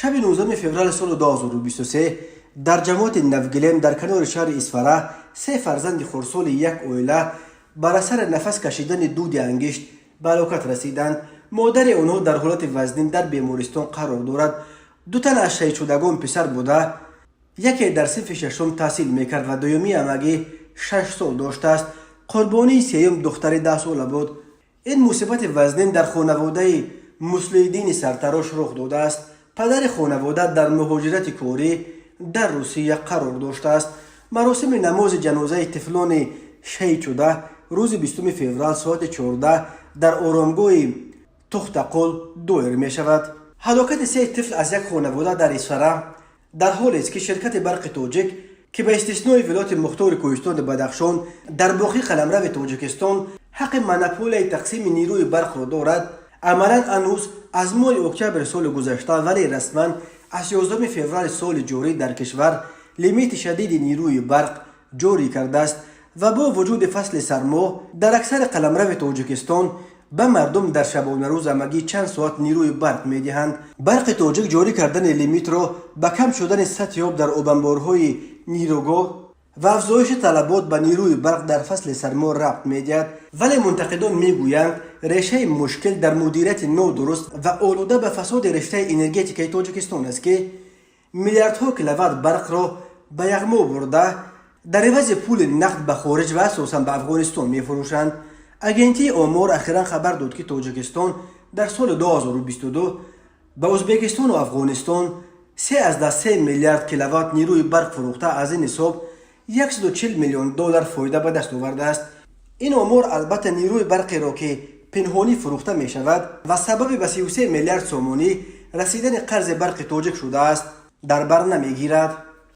Шаби 19 феврали соли 2023 дар ҷамоати Навгилем дар канори шаҳри Исфара се фарзанди хурдсоли як оила бар асари нафас кашидани дуди ангишт ба ҳалокат расиданд. Модари онҳо дар ҳолати вазнин дар бемористон қарор дорад. Ду тан аз шаҳидшудагон писар буда, яке дар синфи шашум таҳсил мекард ва дуюмӣ ҳамагӣ 6 сол доштааст. Қурбонии сеюм духтари 10сола буд. Ин мусибати вазнин дар хонаводаи Муслииддини сартарош рух додааст. Падари хонавода дар муҳоҷирати корӣ дар Русия қарор доштааст. Маросими намози ҷанозаи тифлони шаҳидшуда рӯзи 20 феврал соати 14 дар оромгоҳи Тухтақул доир мешавад. Ҳалокати се тифл аз як хонавода дар Исфара дар ҳолест, ки ширкати Барқи Тоҷик, ки ба истиснои вилояти мухтори кӯҳистони Бадахшон дар боқӣ қаламрави Тоҷикистон ҳаққи монополияи тақсими нерӯи барқро дорад, амалан ҳанӯз аз моҳи октябри соли гузашта, вале расман аз 11 феврали соли ҷорӣ дар кишвар лимити шадиди нерӯи барқ ҷорӣ кардааст ва бо вуҷуди фасли сармо дар аксари қаламрави Тоҷикистон ба мардум дар шабонарӯз ҳамагӣ чанд соат нерӯи барқ медиҳанд. Барқи Тоҷик ҷорӣ кардани лимитро ба кам шудани сатҳи об дар обанборҳои нерӯгоҳ ва афзоиши талабот ба нерӯи барқ дар фасли сармо рабт медиҳад, вале мунтақидон мегӯянд, решаи мушкил дар мудирияти нодуруст ва олуда ба фасоди риштаи энергетикаи Тоҷикистон аст, ки миллиардҳо киловатт барқро ба яғмо бурда, дар ивази пули нақд ба хориҷ ва асосан ба Афғонистон мефурӯшанд. Агентии омор ахиран хабар дод, ки Тоҷикистон дар соли 2022 ба Ӯзбекистону Афғонистон 3,3 миллиард киловатт нерӯи барқ фурӯхта, аз ин ҳисоб 140 миллион доллар фоида ба даст овардааст. Ин омор албатта нерӯи барқеро, ки пинҳонӣ фурӯхта мешавад ва сабаби ба 33 миллиард сомонӣ расидани қарзи Барқи Тоҷик шудааст, дар бар намегирад.